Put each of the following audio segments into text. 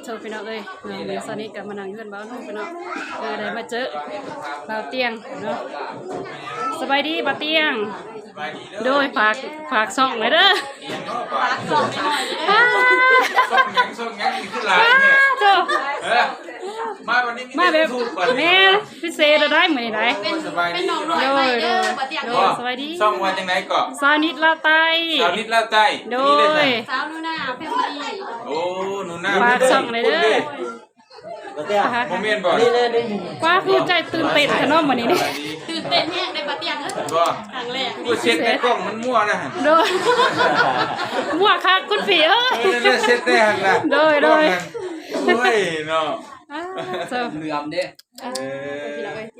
ໂທພີ່ນ້ອງເອີຍ ເນາະ ມື້ເຊົ້ານີ້ກໍມານັ່ງເຮືອນບ່າວນຸ່ງພີ່ນ້ອງ ເອີ ໄດ້ມາເຈີບ່າວຕຽງເນາະ. ສະບາຍດີບ່າວຕຽງ. ໂດຍ ຝາກ ຝາກຊ່ອງແດ່ເດີ. ຝາກຊ່ອງໃຫ້ໜ່ອຍເດີ. ຊ່ອງຫຍັງ ຊ່ອງຫຍັງ ມີຄືຫຼາຍແທ້. ໂທ ເອີ ມາວັນນີ້ມີແຕ່ YouTube ບັດນີ້ ແມ່ນ ພິເສດໄດ້ມື້ນີ້ໄດ໋. ໂອ້ ສະບາຍດີ ເປັນນ້ອງນ້ອຍໃໝ່ເດີ ໂດຍ ບ່າວຕຽງ. ໂດຍ ໂດຍ ສະບາຍດີ ຊ່ອງວ່າຈັ່ງໃດເກາະ? ສາວນິດລາວໃຕ້. ສາວນິດລາວໃຕ້. ໂດຍ ສາວໜູນາ Family. ໂອ້ ໜູນາ ຝາກຊ່ອງແດ່ເດີ. ບໍ່ແມ່ນບໍ່? ນີ້ແຫຼະ ກວ່າຄືໃຈຕື່ນເຕັ້ນຂະໜົມມື້ນີ້ນີ້. ຕື່ນເຕັ້ນແຮງເດ້ບ່າວຕຽງເອີຍ. ບໍ່ ຄັ້ງແລກ ຄືເຊັດໃນກ້ອງມັນມົ້ວນະ. ໂດຍ ມົ້ວຄັກຄຸນພີ່ເອີຍ. ເອີ ເຊັດໄດ້ຫັ້ນລະ. ໂດຍ ໂດຍ ໂອ້ຍເນາະ. ອ່າ ເຫຼືອມເດ້. ເອີ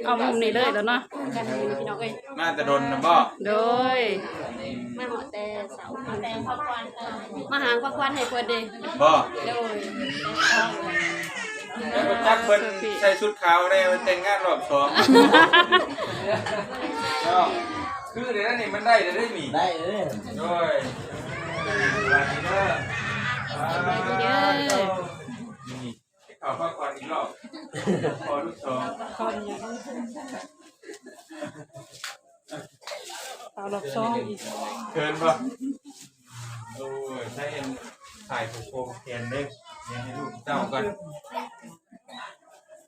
ເອົາມຸມນີ້ເລີຍແລ້ວເນາະ ກັນຢູ່ນີ້ພີ່ນ້ອງເອີຍ. ມາແຕ່ດົນນະບໍ່? ໂດຍ ມາຮອດແຕ່ເຊົ້າ ມາຫາຂອງຂວັນໃຫ້ເພິ່ນເດ້. ບໍ່? ໂດຍ ແລ້ວໄປຈັບເພິ່ນໃສ່ຊຸດຂາວໄດ້ ໄປແຕ່ງງານຮອບສອງເນາະ. ຄືເດ້ນີ້ ມັນໄດ້ເດ້ນີ້ ໄດ້ເດ້. ໂດຍ ສະບາຍດີເດີ ສະບາຍດີເດີ. ນີ້ ເຂົ້າພັກຜ່ອນອີກລອບ ພໍລູກສອງ ເອົາລອບສອງອີກ ເຂີນບໍ່? ໂອ້ຍ ໃຊ້ອັນ ຖ່າຍຜູກຄົມແຂນເດ້ ຍັງໃຫ້ລູກເຕົ້າກ່ອນ.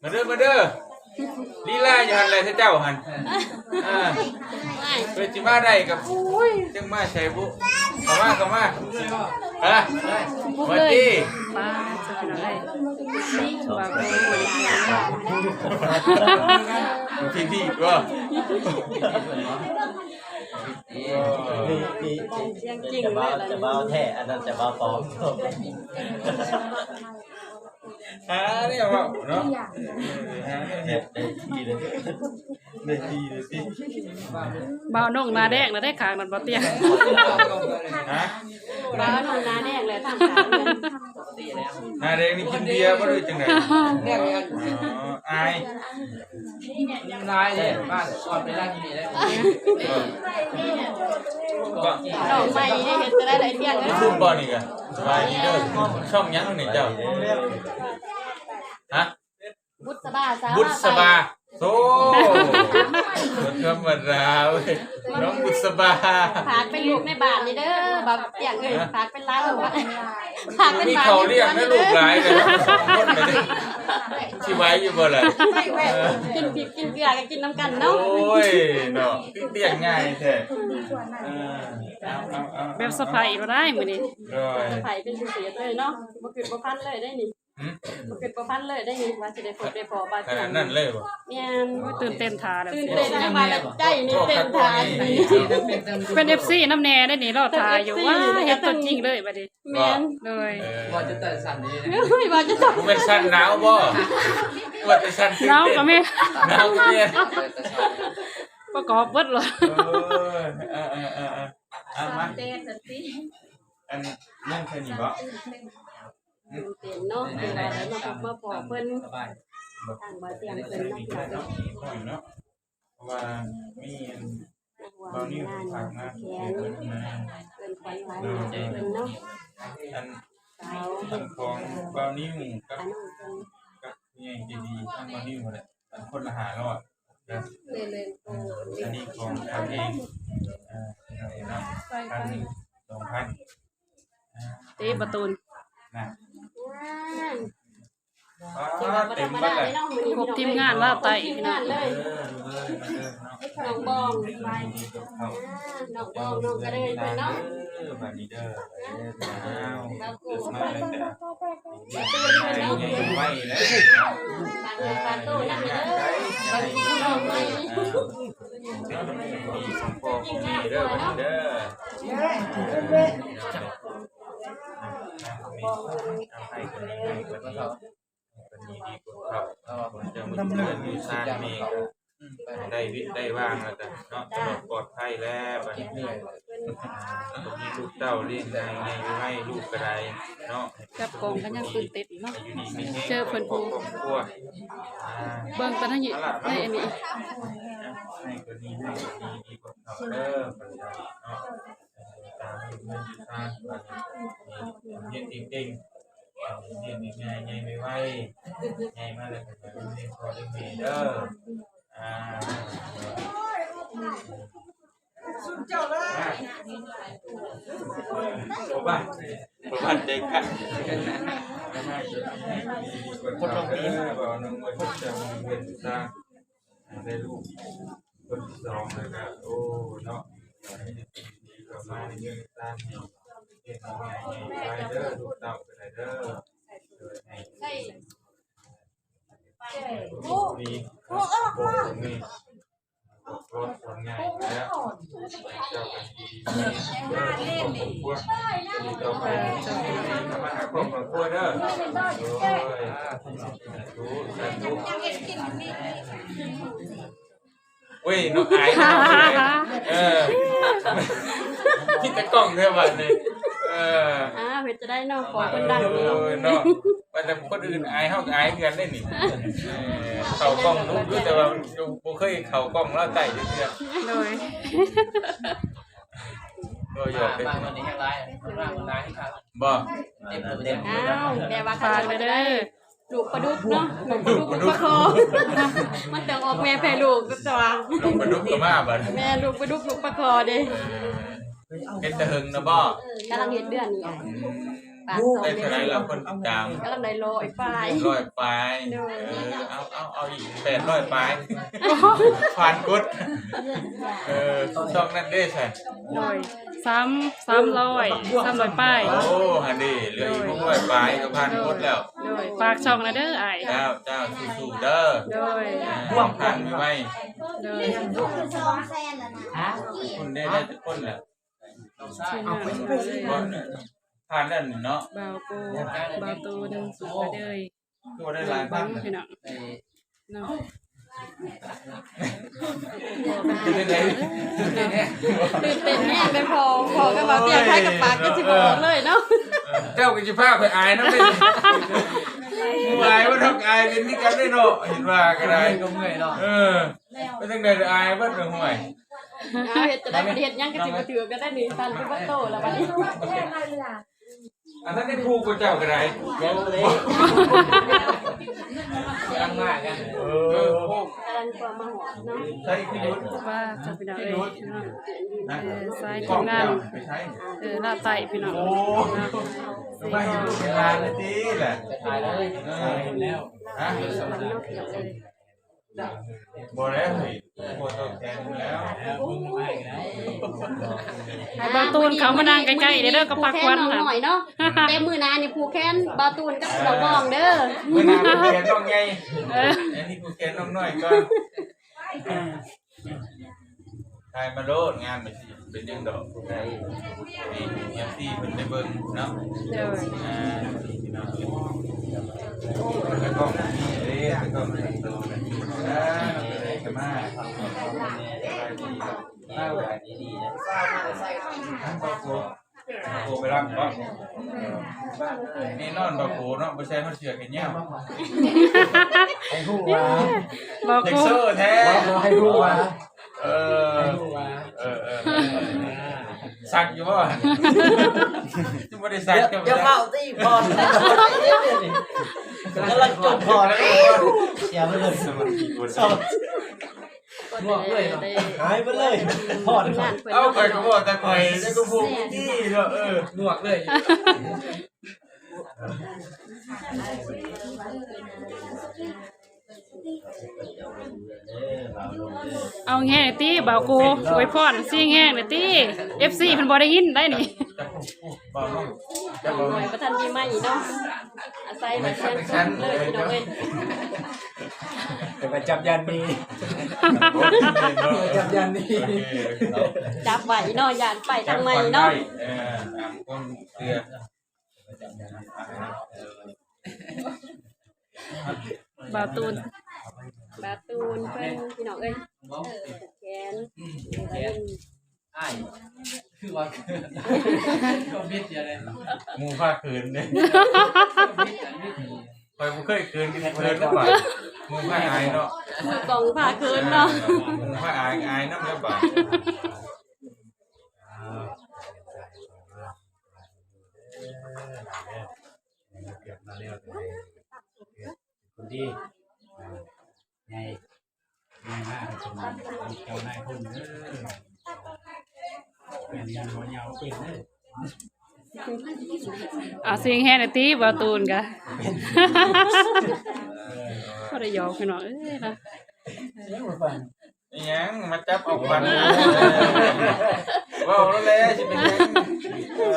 ມາເດີ ມາເດີ ລີລາຢູ່ຫັ້ນແຫຼະເຈົ້າຫັ້ນ. ອ່າ ເພິ່ນຊິມາໄດ້ກໍ ໂອ້ຍ ຈັ່ງມາໃສບຸ. ເຂົ້າມາ ເຂົ້າມາ. ຮະ ບໍ່ເຄີຍ ມາຕິ ມາ ທີ່ນີ້ບໍ່? ນີ້ ນີ້ ນີ້ ຈະບ່າວ ຈະບ່າວແທ້ ອັນນັ້ນຈະບ່າວປອມ. ຫາແນວເວົ້າເນາະ ເອີ ຫາແນວເຮັດ ໄດ້ທີ່ເລີຍ ໄດ້ທີ່ເລີຍຕິ. ບ່າວນົງໜ້າແດງແລ້ວເດ້ ຂ້າງນັ້ນບ່າວຕຽງ. ຮະ ບ່າວນົງໜ້າແດງແລ້ວ ທາງການ ໜ້າແດງນີ້ກິນເບຍບໍ່ ຫຼືຈັ່ງໃດ? ອໍ ອາຍ. ຫຼາຍເດ້ ບ້ານຊອດໄປລ້ານນີ້ແຫຼະ. ເອີ ບໍ່ ນ້ອງໃໝ່ເຮັດຈັ່ງໃດໄດ້ຕຽງເອີຍ. ຢູທູບບໍ່ນີ້ກະ? ສະບາຍດີເດີ ຊ່ອງຫຍັງນີ້ເຈົ້າ? ຮະ ບຸດສະບາ ບຸດສະບາ. ໂອ້ ບໍ່ທຳມະດາເວີຍ ນ້ອງບຸດສະບາ. ຝາກເປັນລູກໃນບ້ານນີ້ເດີ ບ່າວຕຽງເອີຍ. ຝາກເປັນຫຼານລູກ ຝາກເປັນ ມີເຂົ້າລ້ຽງນະລູກຫຼາຍເລີຍ ສອງຄົນນີ້ ຊິໄຫວຢູ່ບໍ່ລະ? ກິນພິກກິນເກືອກໍກິນນຳກັນເນາະ. ໂອ້ຍເນາະ ຄືລ້ຽງງ່າຍແທ້. ເອີ ເອົາ ເອົາ ເອົາ ແບບເຊີໄພຣສ໌ບໍ່ໄດ້ມື້ນີ້. ໂດຍ ເຊີໄພຣສ໌ເປັນພິເສດເລີຍເນາະ ບໍ່ຄິດບໍ່ຝັນເລີຍໄດ໋ນີ້. ຫືມ ບໍ່ຄິດບໍ່ຝັນເລີຍໄດ໋ນີ້ ວ່າຊິໄດ້ພົບໄດ້ພໍ້ບ່າວຕຽງ ຂະໜາດນັ້ນເລີຍບໍ່? ແມ່ນ ໂອ້ຍ ຕື່ນເຕັ້ນຖ້າແລ້ວ ຕື່ນເຕັ້ນ ຈັ່ງວ່າໃຈນີ້ເຕັ້ນຖ້າ. ເປັນເອັຟຊີນຳແດ່ໄດ໋ນີ້ ລໍຖ້າຢູ່. ເອັຟຊີ ວ່າ ເຫັນຕົວຈິງເລີຍບັດນີ້. ແມ່ນ ໂດຍ ເອີ ວ່າຈະໄດ້ສັ່ນນີ້ ໂອ້ຍ ວ່າຈະ ບໍ່ແມ່ນສັ່ນໜາວບໍ່? ວ່າຈະສັ່ນ ໜາວກໍແມ່ນ ໜາວກໍແມ່ນ ປະກອບເບິດເລີຍ. ເອີ ເອີ ເອີ ເອີ ເອົາມາ ແຕ່ສັນຕິ ອັນນັ້ນແຄ່ນີ້ບໍ່? ຕື່ນເຕັ້ນເນາະ ທີ່ວ່າໄດ້ມາພົບມາພໍ້ເພິ່ນ ທາງບ່າວຕຽງເພິ່ນເນາະ ເນາະ ເພາະວ່າມີອັນ ບ່າວນິວເພິ່ນຝາກມາ ເພິ່ນນະ ເພິ່ນຂວັນຫຼາຍ ເພິ່ນເນາະ ອັນ ອັນຂອງບ່າວນິວກັບ ກັບຜູ້ໃຫຍ່ໃຈດີທາງບ່າວນິວຫັ້ນແຫຼະ ອັນຄົນລະຫ້າຮ້ອຍເດີ ແມ່ນໆ ເອີ ອັນນີ້ຂອງຂວັນເອງ ເອີ ເນາະ ພັນໜຶ່ງ ສອງພັນ ເຕະປະຕູນ ນະ ເຕັມເບິດແລ້ວ ຄົບທີມງານລາວໃຕ້ພີ່ນ້ອງ. ນ້ອງບອງ ນ້ອງບອງ ນ້ອງກະເດີຍເພິ່ນເນາະ ເອີ ບາດນີ້ເດີ ເອີ ເອົາ ເກີດມາແລ້ວກະ ໃຫຍ່ໄວແລ້ວ ບາດນີ້ປາໂຕນຳເດີ ບາດນີ້ນ້ອງໃໝ່ ເອີ ເປັນຄົນດີຂອງພໍ່ຂອງແມ່ເດີ ບາດນີ້ເດີ. ເພິ່ນດີໆ ຜູ້ເຖົ້າ ເພິ່ນຈະມາຢູ່ເຮືອນຢູ່ຊານແມ່ ໄດ້ວິດໄດ້ວາງແລ້ວກະເນາະ ສະດວກປອດໄພແລ້ວ ບາດນີ້ເດີ ມີລູກເຕົ້າລ້ຽງໃຫ້ໃຫຍ່ໄວ ລູກກະໄດ້ເນາະ ຈັບກ້ອງກໍຍັງຕື່ນເຕັ້ນເນາະ ຢູ່ດີມີແຮງ ເຈີເພິ່ນຜູ້ ຄອບຄົວ ອ່າ ເບິ່ງຕອນນັ້ນຢູ່ໃນອັນນີ້ ໃຫ້ກໍດີ ໃຫ້ກໍດີ ດີກວ່າເກົ່າເດີ ເນາະ ຕາມຢູ່ເຮືອນຢູ່ຊານ ບາດນີ້ ຮຽນເກັ່ງໆ. ເຮັດງ່າຍໆ ໃຫຍ່ໄວໆ ໃຫຍ່ມາແລ້ວກໍເປັນເດັກພໍ່ເດັກແມ່ເດີ. ອ່າ ຊຸມເຈົ້າເລີຍ ພໍ່ບ້ານ ພໍ່ບ້ານເດັກກະ ຄົນລອງປີ ເວົ້ານຳເພິ່ນເຈົ້າເພິ່ນຕາ ໄດ້ລູກຄົນທີສອງແລ້ວກະ ໂອ້ ເນາະ ມີແຕ່ສິ່ງດີໆເຂົ້າມາໃນເຮືອນໃນຊານ ໃຫ້ເຮັດໃຫ້ງ່າຍໃຫ້ໄວເດີ ລູກເຕົ້າກໍໄດ້ເດີ ໃຫ້ໂຊກດີ ໂອ້ ໂອ້ ໂອ້ ໂອ້ ໂອ້ ງ່າຍແລ້ວ ເຈົ້າກັນດີໆ ເດີ ຄອບຄົວ ດີຕໍ່ໄປ ເຂົ້າມາຫາຄອບມາຄົວເດີ ໂອ້ຍ ສາທຸ ສາທຸ ສາທຸ. ໂອ້ຍ ນ້ອງອາຍເນາະ ເອີ ມີແຕ່ກ້ອງເດີບາດນີ້ ເອີ ອ້າວ ເຮັດຈັ່ງໃດເນາະ ຂໍເພິ່ນດັງເນາະ ເອີ ເນາະ ວ່າແຕ່ຄົນອື່ນອາຍ ເຮົາກໍອາຍຄືກັນເດ້ນີ້ ເອີ ເຂົ້າກ້ອງດຸຢູ່ ແຕ່ວ່າບໍ່ເຄີຍເຂົ້າກ້ອງລາວໃຕ້ຈັກເທື່ອ ໂດຍ ໂດຍ ຢອກເປັນ ມາມື້ນີ້ແຮງຫຼາຍ ມາມື້ໜ້າແຮງຄັກ ບໍ່ ເຕັມ ອ້າວ ແມ່ວ່າ ຝາກເດີ ລູກປາດຸກເນາະ ລູກປາດຸກ ລູກປາດຸກ ລູກປາຄໍ ມັນຕ້ອງອອກແມ່ແຜ່ລູກຕົວະ ລູກປາດຸກກໍມາບັດ ແມ່ລູກປາດຸກ ລູກປາຄໍເດ້ ເຮັດແຕ່ເຫິງນະບໍ່ ກຳລັງເຮັດເດືອນນີ້ ອືມ ປາກສອງ ໄດ້ເທົ່າໃດລະຄົນຕິດຕາມ ກຳລັງໄດ້ຮ້ອຍປາຍ ຮ້ອຍປາຍ ໂດຍ ເອີ ເອົາ ເອົາ ເອົາອີກແປດຮ້ອຍປາຍ ຜ່ານກົດ ເອີ ຊ່ອງນັ້ນເດ້ຊັ້ນ ໂດຍ ສາມ ສາມຮ້ອຍ ສາມຮ້ອຍປາຍ ໂອ້ ຫັ້ນເດ້ ເຫຼືອອີກຫົກຮ້ອຍປາຍກໍຜ່ານກົດແລ້ວ ໂດຍ ຝາກຊ່ອງນະເດີອ້າຍ ເຈົ້າ ເຈົ້າ ສູ້ໆເດີ ໂດຍ ອ່າ ຜ່ານໄວໆ ໂດຍ ຄົນໄດ້ ໄດ້ຈັກຄົນແລ້ວ ທີ່ໜ້າເລີຍ ຜ່ານແລ້ວນີ້ເນາະ ບ່າວໂກ ບ່າວໂຕ ໜຶ່ງ ສູນ ເດີ ຄືວ່າໄດ້ຫຼາຍພັນ ພີ່ນ້ອງເນາະ ເປັນຈັ່ງໃດ ຕື່ນເຕັ້ນແຮງເດ້ພໍ່ ພໍ່ກັບບ່າວເຕ້ຍ ໄທກັບປາກກໍຊິບໍ່ອອກເລີຍເນາະ ເຈົ້າກໍຊິພາໄປອາຍນຳເດ້ ໝູ່ອາຍບໍ່ທັກອາຍເປັນຄືກັນເດ້ເນາະ ເຫັນວ່າກໍໄດ້ ກໍເມື່ອຍເນາະ ເອີ ເປັນຈັ່ງໃດລະ ອາຍເບິດເນາະ ຫ້ວຍ ເອົາ ເຮັດຈັ່ງໃດ ບໍ່ໄດ້ເຮັດຫຍັງກໍຊິບໍ່ຖືກກັນໄດ້ນີ້ ສັ່ນໄປເບິດໂຕແລ້ວບັດນີ້. ອັນນັ້ນໄດ້ຜູກບໍ່ເຈົ້າກໍໄດ້. ກຳລັງມາກັນ ເອີ ກຳລັງຕົວມາຮອດເນາະ ໃສ່ຄືຢຸດ ວ່າເຈົ້າພີ່ນ້ອງເອີຍ ເອີ ສາຍທີມງານ ເອີ ລາວໃຕ້ພີ່ນ້ອງ ໂອ້ ເນາະ ມາເຫັນລູກເຫັນຫຼານແລ້ວຕິລະ ຖ່າຍແລ້ວ ເອີ ແລ້ວ ຮະ ບໍ່ແລ້ວເຮີ້ຍ ບໍ່ຕ້ອງແຂນແລ້ວ ໃຫ້ບ່າວຕູນເຂົ້າມານັ່ງໃກ້ໆເດີ ກັບພາຂວັນນະ ແຕ່ມື້ໜ້ານີ້ຜູກແຂນບ່າວຕູນກັບນ້ອງມອງເດີ ມື້ໜ້າຜູກແຂນນ້ອງໃຫຍ່ ເອີ ອັນນີ້ຜູກແຂນນ້ອງນ້ອຍກ່ອນ. ຖ່າຍມາໂລດ ງາມໄປຊິເປັນຫຍັງດອກ ໃຫ້ເອັຟຊີເພິ່ນໄດ້ເບິ່ງເນາະ ໂດຍ ອ່າ ພີ່ນ້ອງ ຕາກ້ອງນີ້ເດ້ ຕາກ້ອງນີ້ ອ່າ ມາ ມາ ມາ ໂກໄປລັກບໍ່ ແນ່ນອນບໍ່ໂກເນາະ ບໍ່ໃສ່ຮອດເສື້ອແຂນຍາວ ໃຫ້ຮູ້ວ່າ ບໍ່ໂກ ເດັກເຊີແທ້ ບໍ່ ໃຫ້ຮູ້ວ່າ ເອີ ໃຫ້ຮູ້ວ່າ ເອີ ເອີ ສັກຢູ່ບໍ່ ຈະບໍ່ໄດ້ສັກ ດຽວເວົ້າຕິ ຜ່ອນ ກຳລັງຈົບຜ່ອນ ເສຍໄປເລີຍ ສະມາທິບໍ່ໄດ້ ໜວກເລີຍເນາະ ຫາຍໄປເລີຍ ພອດ ເອົາ ຂ້ອຍກໍບອກແຕ່ຂ້ອຍ ແລ້ວກໍພວກນີ້ເນາະ ເອີ ໜວກເລີຍ ເອົາແຮງຕິ ບ່າວໂກ ອວຍພອນຊິແຮງແດ່ຕິ ເອັຟຊີເພິ່ນບໍ່ໄດ້ຍິນໄດ໋ນີ້. ບໍ່ທັນມີໄມເນາະ ອາໄສແບບແມ່ນສົດເລີຍພີ່ນ້ອງເອີຍ ແຕ່ວ່າຈັບຢ່າງດີ ຈັບຢ່າງດີ ຈັບໄວ້ເນາະ ຢ້ານໄປທາງໃໝ່ເນາະ ເອີ ຕາມຄວາມເຊື່ອ ບ່າວຕູນ ບ່າວຕູນເພິ່ນພີ່ນ້ອງເອີຍ ເອີ ຜູກແຂນ ອ້າຍ ຄືວ່າເຂີນ ກໍບິດຢູ່ເດ້ ໝູ່ພາເຂີນເດ້ ບິດອັນນີ້ ຂ້ອຍບໍ່ເຄີຍເຂີນ ເຂີນແລ້ວບາດ ໝູ່ພາອາຍເນາະ ໝູ່ກອງພາເຂີນເນາະ ໝູ່ພາອາຍ ອາຍນຳແລ້ວບາດ. ເກີດມາແລ້ວ ເປັນຄົນດີ ອ່າ ໃຫຍ່ ໃຫຍ່ມາເປັນເຈົ້ານາຍຄົນເດີ ເປັນຍັງບໍ່ຍາວເປັນເດີ. ເອົາ ຊິງແຮງແດ່ຕິ ບ່າວຕູນກະ ບໍ່ໄດ້ຫຍອກພີ່ນ້ອງເອີຍເນາະ. ອີຫຍັງມາຈັບເອົາຄວັນ ເວົ້າແລ້ວແຫຼະ ຊິເປັນຫຍັງ ເອີ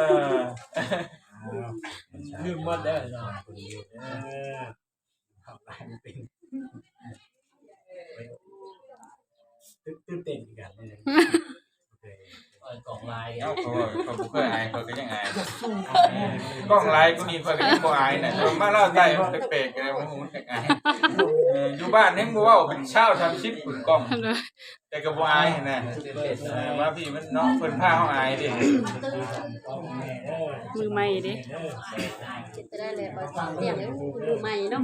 ລືມໝົດແລ້ວເນາະ ເອີ ເຮົາຫຼາຍເປັນ ຕື່ນເຕັ້ນຄືກັນເລີຍ. ເອີ ກ້ອງຫຼາຍ ເອົ້າ ເຂົາ ເຂົາບໍ່ເຄີຍອາຍ ຂ້ອຍກໍຍັງອາຍ ກ້ອງຫຼາຍກວ່ານີ້ຂ້ອຍກໍຍັງບໍ່ອາຍນະ ແຕ່ວ່າມາລາວໃຕ້ມັນແປກໆ ກໍໄດ້ ມັນກໍອາຍ ເອີ ຢູ່ບ້ານຍັງບໍ່ເວົ້າ ເປັນຊາວສາມສິບພຸ້ນກ້ອງ ແຕ່ກໍບໍ່ອາຍຫັ້ນນະ ເອີ ມາພີ້ມັນເນາະ ເພິ່ນພາເຮົາອາຍເດ້ ມືໃໝ່ເດ້ ເຮັດຈັ່ງໃດແຫຼະ ບໍ່ສາມລ້ຽງ ເອີ ມືໃໝ່ເນາ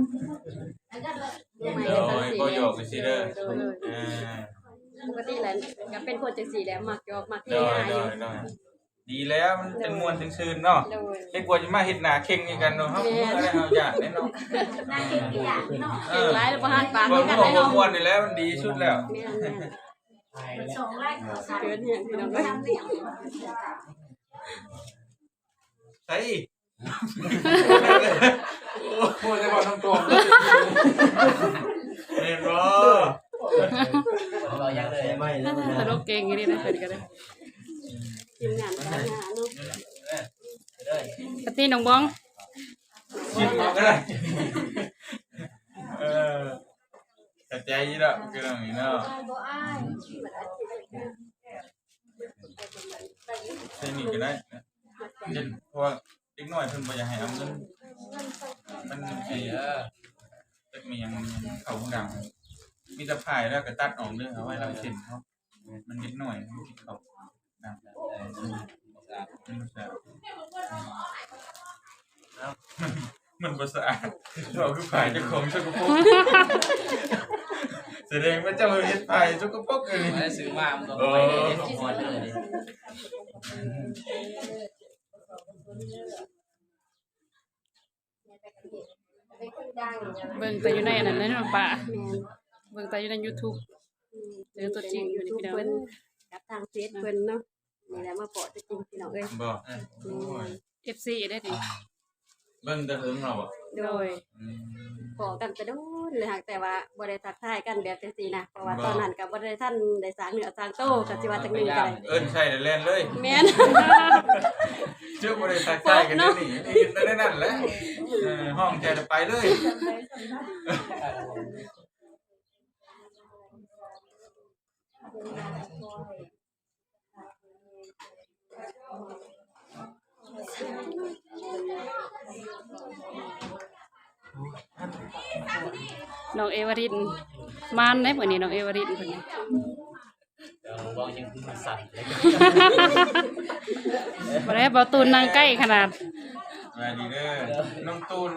ະ. ໂດຍ ບໍ່ຫຍອກຈັ່ງຊີ້ເດີ ໂດຍ ເອີ ປົກກະຕິແຫຼະ ກໍເປັນຄົນຈັ່ງຊີ້ແຫຼະ ມັກຫຍອກມັກເທງານຢູ່ ໂດຍ ໂດຍ ດີແລ້ວ ມັນຈັ່ງມ່ວນຈັ່ງຊື່ນເນາະ ໂດຍ ເຮັດກວ່າຈະມາເຮັດໜ້າເຄັ່ງຄືກັນເນາະ ເຮົາ ແມ່ນ ເຮົາຢ້ານເດ້ເນາະ ເກັ່ງຫຼາຍແລ້ວບໍ່ຫາປາກຄືກັນເນາະ ມ່ວນນີ້ແຫຼະມັນດີສຸດແລ້ວ ແມ່ນ ແມ່ນ ເກີນແຮງພີ່ນ້ອງເອີຍ ໃສ ໂອ້ຍ ແຕ່ເວົ້ານ້ຳຕອງ ແມ່ນບໍ່? ເວົ້າຫຍັງເລີຍ ຕະຫຼົກເກັ່ງອີ່ຫຼີນະ ເພິ່ນກໍໄດ້ ທີມງານຕາມຫາເນາະ ເອີ ເອີ ປາຕີ້ນ້ອງບອງ ຊິມເອົາກໍໄດ້ ເອີ ເຂົ້າໃຈຢູ່ດອກ ຄືນ້ອງນີ້ເນາະ. ໃສ່ນີ້ກໍໄດ້ນະ ເພາະວ່າເດັກນ້ອຍເພິ່ນບໍ່ຢາກໃຫ້ເອົາເງິນ ມັນໄອ້ ເອີ ຈັກແມ່ນຫຍັງ ເຂົ້າຫູດຳ ມີແຕ່ພາຍແລ້ວກໍຕັດອອກເດີ ເອົາໄວ້ລຳເສັ້ນເຮົາ ມັນເດັກນ້ອຍ ມັນກິນເຂົ້າດຳ ມັນບໍ່ສະອາດ ມັນບໍ່ສະອາດ ເວົ້າຄືພາຍເຈົ້າຂອງສະກະປົກ ສະແດງວ່າເຈົ້າເຮັດພາຍສະກະປົກເລີຍ ໄດ້ຊື້ມາ ມັນກໍບໍ່ໄດ້ເຮັດຂອງເລີຍ ເບິ່ງແຕ່ຢູ່ໃນອັນນັ້ນເດ້ນ້ອງປາ ແມ່ນ ເບິ່ງແຕ່ຢູ່ໃນຢູທູບ ອືມ ເຈີຕົວຈິງຢູ່ນີ້ພີ່ນ້ອງ ເພິ່ນກັບທາງເຟສເພິ່ນເນາະ ນີ້ແຫຼະມາພໍ້ຕົວຈິງພີ່ນ້ອງເອີຍ ບໍ່ ແມ່ນ ເອັຟຊີ ເດ້ນີ້ ເບິ່ງແຕ່ເຫິງແລ້ວບໍ່? ໂດຍ ອືມ ພໍ້ກັນແຕ່ດົນແລ້ວ ຫາກແຕ່ວ່າບໍ່ໄດ້ທັກທາຍກັນແບບຈັ່ງຊີ້ນະ ເພາະວ່າ ບໍ່ ຕອນນັ້ນກໍບໍ່ໄດ້ທັນໄດ້ສ້າງເນື້ອສ້າງໂຕ ກໍຊິວ່າຈັ່ງໜຶ່ງກໍໄດ້ ເອີ້ນໃສ່ແລ້ວແລ່ນເລີຍ ແມ່ນ ເຈົ້າບໍ່ໄດ້ທັກທາຍກັນແນວນີ້ ເຫັນແຕ່ໃນນັ້ນແຫຼະ ເອີ ຮ້ອງແຕ່ໄປເລີຍ. ນ້ອງເອວາລິນ ມານເດ້ມື້ນີ້ ນ້ອງເອວາລິນເພິ່ນ ເອີ ເວົ້າຫຍັງຄືມັນສັ່ນ ບໍ່ໄດ້ ບ່າວຕູນນັ່ງໃກ້ຂະໜາດ ສະບາຍດີເດີ ນ້ອງຕູນ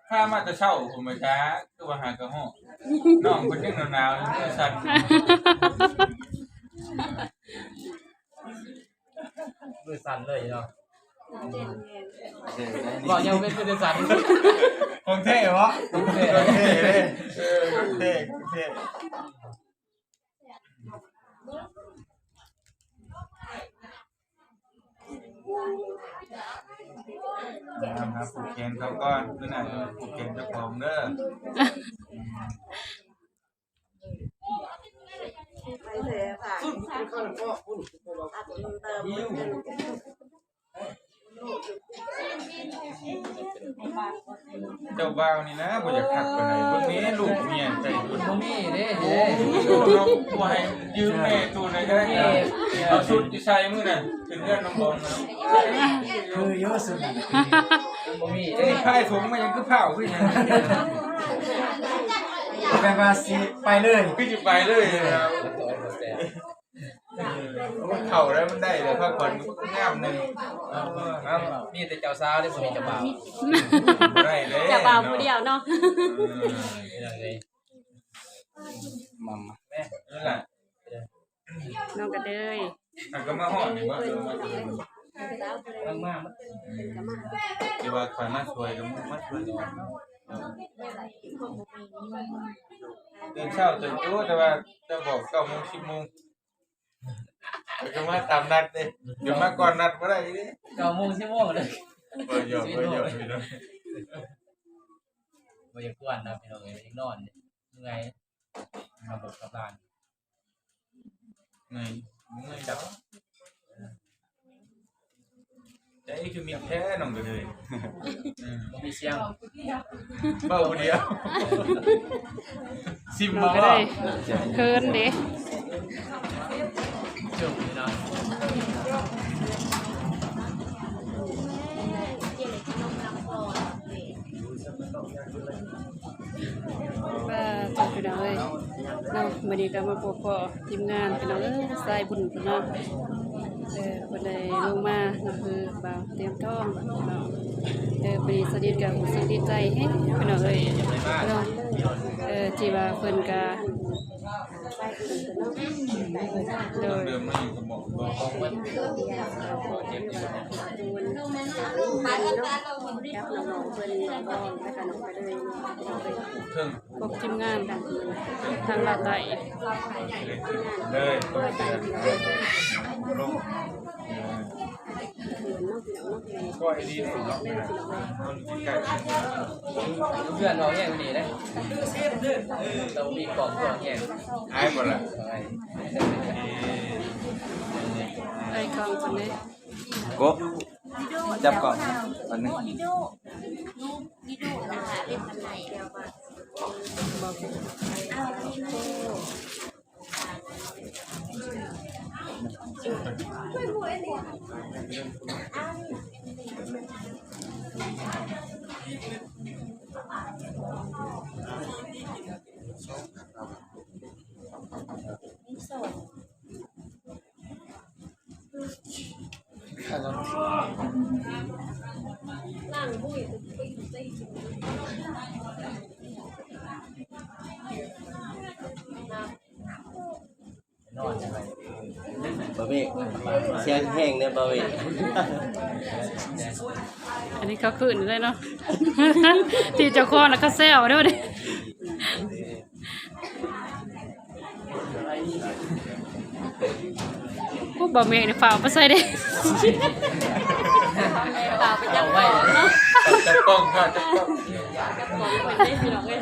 ພາມາແຕ່ເຊົ້າພຸ້ນບໍ່ຈັກ ຄືວ່າຫາກະຮອດ ນ້ອງເພິ່ນຍັງໜາວໆຢູ່ ມືສັ່ນ ມືສັ່ນເລີຍເນາະ ເວົ້າຫຍັງເປັນ ເປັນສັ່ນ ຂອງແທ້ບໍ່? ຂອງແທ້ ຂອງແທ້ເດ້ ເອີ ຂອງແທ້ ຂອງແທ້. ຫາຜູກແຂນເຂົາກ່ອນ ມື້ໜ້າຈະຜູກແຂນເຈົ້າຂອງເດີ. ເຈົ້າບ່າວນີ້ນະ ບໍ່ຢາກຮັກປານໃດ ເບິ່ງແນ່ ລູກເມຍໃຈເພິ່ນ ບໍ່ມີເດ້ ໂອ້ ເຮົາບໍ່ໃຫ້ຢືມແມ່ໂຕໃດກໍໄດ້ ເອົາຊຸດຢູ່ໃສ່ມື້ນັ້ນ ຂຶ້ນເຮືອນນ້ອງບອງນະ ຄືຢູ່ຊຸດນັ້ນ ມັນບໍ່ມີເດ້ ພາຍຖົງມາຫຍັງ ຄືພ້າວຄືຫຍັງ ແບບວ່າຊິໄປເລີຍ ຄືຊິໄປເລີຍ. ເອີ ໂອ້ ເຂົ້າແລ້ວມັນໄດ້ແລ້ວ ພັກຜ່ອນກໍງາມໜຶ່ງ ເອົາ ມີແຕ່ເຈົ້າສາວເດ້ ບໍ່ມີເຈົ້າບ່າວ ບໍ່ໄດ້ເດ້ ເຈົ້າບ່າວຜູ້ດຽວເນາະ ເອີ ມາມາ ແມ່ ເອີ ນ້ອງກະເດີຍ ອ່ະ ກໍມາຮອດນີ້ບໍ່? ກຳລັງມາ ເພິ່ນກະມາ ທີ່ວ່າຂ້ອຍມາຊ່ວຍກໍມາຊ່ວຍ ຕື່ນເຊົ້າຕື່ນຢູ່ ແຕ່ວ່າຈະບອກເກົ້າໂມງ ສິບໂມງ ເພິ່ນກໍມາຕາມນັດເດ້ ເພິ່ນມາກ່ອນນັດບໍ່ໄດ້ເດ້ ເກົ້າໂມງ ສິບໂມງເດ້. ບໍ່ຢອກ ບໍ່ຢອກ ພີ່ນ້ອງ ບໍ່ຢາກກວນນະ ພີ່ນ້ອງເອີຍ ຢາກນອນເດ້ ເມື່ອຍ ມາເບິ່ງກັບຫຼານ ເມື່ອຍ ເມື່ອຍຈັກ ໃຈຄືມິດແທ້ນ້ອງກະເລີຍ ບໍ່ມີສຽງ ເວົ້າຜູ້ດຽວ ຊິມມາເວົ້າ ເຂີນເດ້. ວ່າ ເຈົ້າ ພີ່ນ້ອງເອີຍເນາະ ມື້ນີ້ກໍມາພົບພໍ້ທີມງານ ພີ່ນ້ອງເອີຍ ສາຍບຸນເພິ່ນເນາະ ເອີ ເພິ່ນໄດ້ລົງມາເນາະ ຄືບ່າວຕຽມທອງເນາະ ເອີ ມື້ນີ້ສາວດິດກໍຮູ້ສຶກດີໃຈແຮງ ພີ່ນ້ອງເອີຍເນາະ ເອີ ທີ່ວ່າເພິ່ນກໍ ໂດຍ ເດີມມາຢູ່ກັບໝໍ ເທິງ ພວກທີມງານທາງລາວໃຕ້ ເລີຍ ເພື່ອນເວົ້າແຮງກວ່ານີ້ເດ້ ຕ້ອງມີກອງເພື່ອນແຮງ ອາຍບໍ່ລະ ອາຍກ້ອງເພິ່ນເດ້ ໂກະ ຈັບກ້ອງອັນໜຶ່ງ ບ່າວເມກ ສຽງແຮງແດ່ບ່າວເມກ ອັນນີ້ເຂົາຄືນເລີຍເນາະ ທີ່ເຈົ້າຂອງນະເຂົາແຊວເດ້. ໂອ້ ບ່າວເມກນີ້ຝາກໄປໃສ່ເດ້ ຝາກໄປຈັບກ້ອງເນາະ ຈັບກ້ອງ ຝາກຈັບກ້ອງ ຈັບກ້ອງເພິ່ນເດ້ ພີ່ນ້ອງເອີຍ.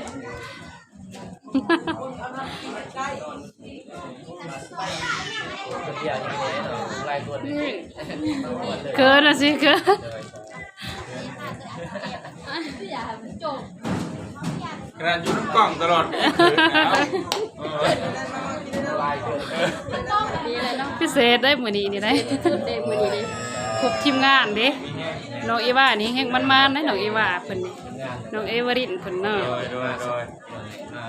ເຂີນລະຊິ ເຂີນ ຂະໜາດຢູ່ນຳກ້ອງຕະຫຼອດ ເຂີນແລ້ວ ເອີ ພິເສດໄດ໋ມື້ນີ້ນີ້ໄດ໋ ພິເສດໄດ໋ມື້ນີ້ເດ້ ຄົບທີມງານເດ້ ນ້ອງເອວານີ້ແຮງໝານໆໄດ໋ ນ້ອງເອວາເພິ່ນນີ້ ນ້ອງເອວາລິນເພິ່ນເນາະ ໂດຍ ໂດຍ ໂດຍ ອ່າ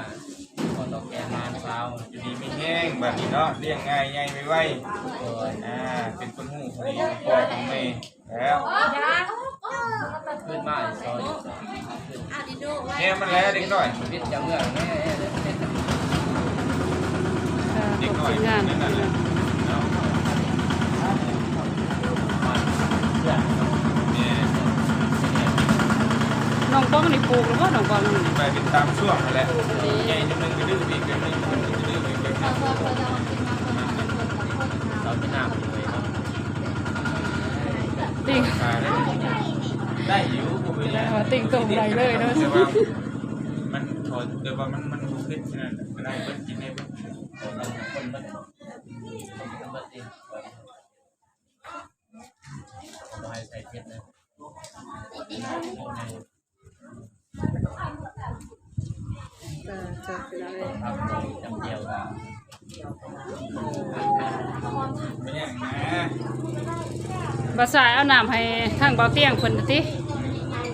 ຂໍຕອບແທນຫຼານສາວ ຢູ່ດີມີແຮງບາດນີ້ເນາະ ລ້ຽງງ່າຍໃຫຍ່ໄວໆ ໂດຍ ອ່າ ເປັນຄົນຮູ້ຄົນດີຂອງພໍ່ຂອງແມ່ແລ້ວ ຄືນມາອີກຊອຍ ແມ່ມັນແຫຼະເດັກນ້ອຍ ເປັນຈາເມືອງແນ່ ເດັກນ້ອຍນັ້ນນະ ນ້ອງປ້ອງນີ້ປູກແລ້ວບໍ່ ນ້ອງປ້ອງນີ້ ໄປເປັນຕາມຊ່ວງຫັ້ນແຫຼະ ໃຫຍ່ຈຳໜຶ່ງກະດື້ອີກ ຈຳໜຶ່ງກະດື້ອີກ ເຂົາກິນນ້ຳເລີຍເນາະ ຕິ່ງ ໄດ້ຢູ່ ບໍ່ເປັນຫຍັງ ຕິ່ງຕົງໄດ້ເລີຍເນາະ ແຕ່ວ່າມັນ ແຕ່ວ່າມັນ ມັນບໍ່ເຜັດຂະໜາດນັ້ນ ໄດ້ເບິດ ກິນໄດ້ເບິດ ບໍ່ໃຫ້ໃສ່ເຜັດນະ ເອີ ເຈົ້າ ພີ່ນ້ອງເອີຍ ບ່າວສາຍເອົານ້ຳໃຫ້ທາງບ່າວຕຽງເພິ່ນຕິ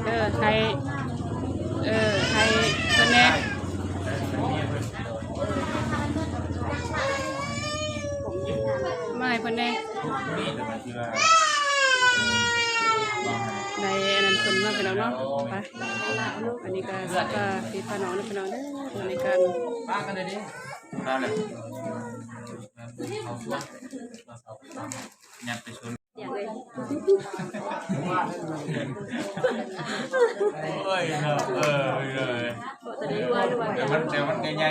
ເອີ ໃຫ້ ເອີ ໃຫ້ເພິ່ນແດ່. ມາໃຫ້ເພິ່ນແດ່ ໄດ້ອັນນັ້ນເພິ່ນເນາະ ພີ່ນ້ອງເນາະ ໄປ ອັນນີ້ກໍພາພີ່ພານ້ອງເນາະ ພີ່ນ້ອງເດີ ໃນການ ມາແລ້ວ ຍັດໄປຊົນ ຢ່າງເລີຍ ໂອ້ຍເນາະ ເອີ ເອີ ແຕ່ມັນ ແຕ່ມັນກໍໃຫຍ່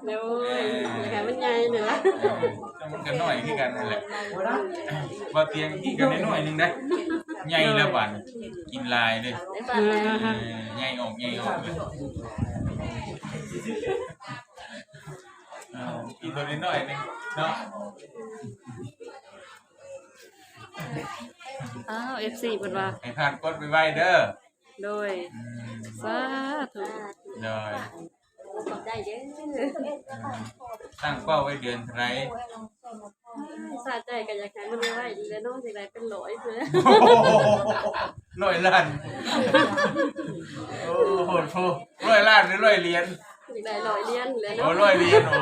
ໂດຍ ເອີ ແຕ່ມັນໃຫຍ່ນີ້ລະ ແຕ່ມັນກໍນ້ອຍຄືກັນຫັ້ນແຫຼະ ບໍ່ຕຽງກິນກໍນ້ອຍໆໜຶ່ງໄດ໋ ໃຫຍ່ແລ້ວບາດນີ້ ກິນຫຼາຍເດ້ ເອີ ໃຫຍ່ອອກ ໃຫຍ່ອອກເລີຍ ເອີ ກິນຕົວນ້ອຍໆໜຶ່ງເນາະ. ອ້າວ ເອັຟຊີ ເພິ່ນວ່າ ໃຫ້ຜ່ານກົດໄວໆເດີ ໂດຍ ອືມ ສາທຸ ໂດຍ ຂອບໃຈເດີ ຕັ້ງເປົ້າໄວ້ເດືອນເທົ່າໃດ? ສາໃຈກໍຢາກໃຫ້ມັນໄວໆນີ້ແຫຼະເນາະ ຊິໄດ້ເປັນຮ້ອຍພຸ້ນ ຮ້ອຍລ້ານ ໂອ້ໂຫ ຮ້ອຍລ້ານ ຫຼື ຮ້ອຍຫຼຽນ? ຢາກໄດ້ຮ້ອຍຫຼຽນແຫຼະເນາະ ໂອ້ ຮ້ອຍຫຼຽນ ໂອ້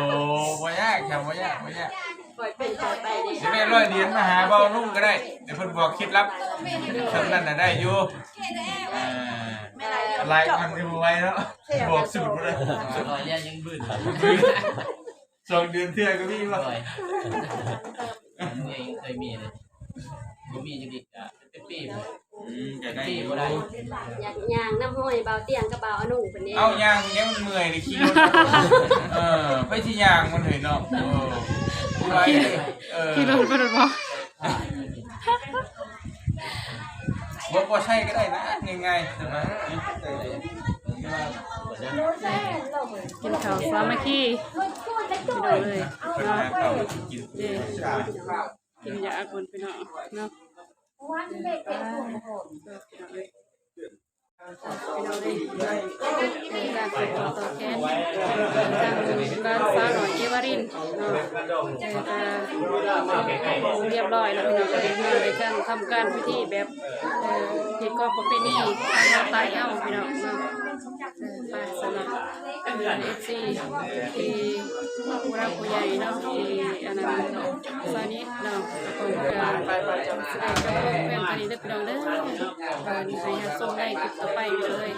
ບໍ່ຍາກ ບໍ່ຍາກ ບໍ່ຍາກ ຄ່ອຍເປັນຄ່ອຍໄປເດ້ ຢາກໄດ້ຮ້ອຍຫຼຽນມາຫາເບົານຸ່ງກໍໄດ້ ດຽວເພິ່ນບອກເຄັດລັບ ສ່ຳນັ້ນນະໄດ້ຢູ່ ເອີ ຫຼາຍພັນກໍບໍ່ໄຫວເນາະ ບອກສູດບໍ່ໄດ້ ຮ້ອຍຫຼຽນຍັງບືນ ສອງເດືອນເທື່ອກໍມີບໍ່? ໂດຍ ຍັງເຄີຍມີເລີຍ ບໍ່ມີຈັກເທື່ອ ເປັນປີ ອືມ ກໍໄດ້ຢູ່ ຢາກຍ່າງນຳຮອຍບ່າວຕຽງກັບບ່າວອະນຸເພິ່ນເດ້ ເອົ້າ ຍ່າງຍັງເມື່ອຍເດ້ ຂີ່ລົດ ເອີ ໄປຊິຍ່າງມັນເຮີ້ຍເນາະ ເອີ ຂີ່ ເອີ ຂີ່ລົດໄປໂລດບໍ່? ບໍ່ ບໍ່ໃຊ້ກໍໄດ້ນະ ງ່າຍໆ ເອີ ກິນເຂົ້າສາມັກຄີ ພີ່ນ້ອງເອີຍ ເນາະ ເອີ ກິນຢາກ່ອນພີ່ນ້ອງເນາະ ພີ່ນ້ອງເອີຍ ພີ່ນ້ອງເອີຍ ການສືບຕໍ່ຕໍ່ແຂນ ທາງດ້ານສາວນ້ອຍເກວາລິນເນາະ ເອີ ກໍຮຽບຮ້ອຍແລ້ວພີ່ນ້ອງ ກໍໄດ້ມາ ໄດ້ທຳ ທຳການພິທີແບບ ເອີ ຜິດຂອງປະເພນີທາງລາວໃຕ້ເຮົາພີ່ນ້ອງເນາະ ເອີ ໄປ ສຳລັບ ເອີ ເອັຟຊີ ທີ່ຜູ້ຫຼັກຜູ້ໃຫຍ່ເນາະ ທີ່ອັນນັ້ນ ສະໜິດເນາະ ກໍຄົງຈະໄດ້ກັບເພື່ອນເທົ່ານີ້ເດີພີ່ນ້ອງເດີ ເອີ ໃຫ້ຮັບຊົມໃນຄລິບຕໍ່ໄປເລີຍ.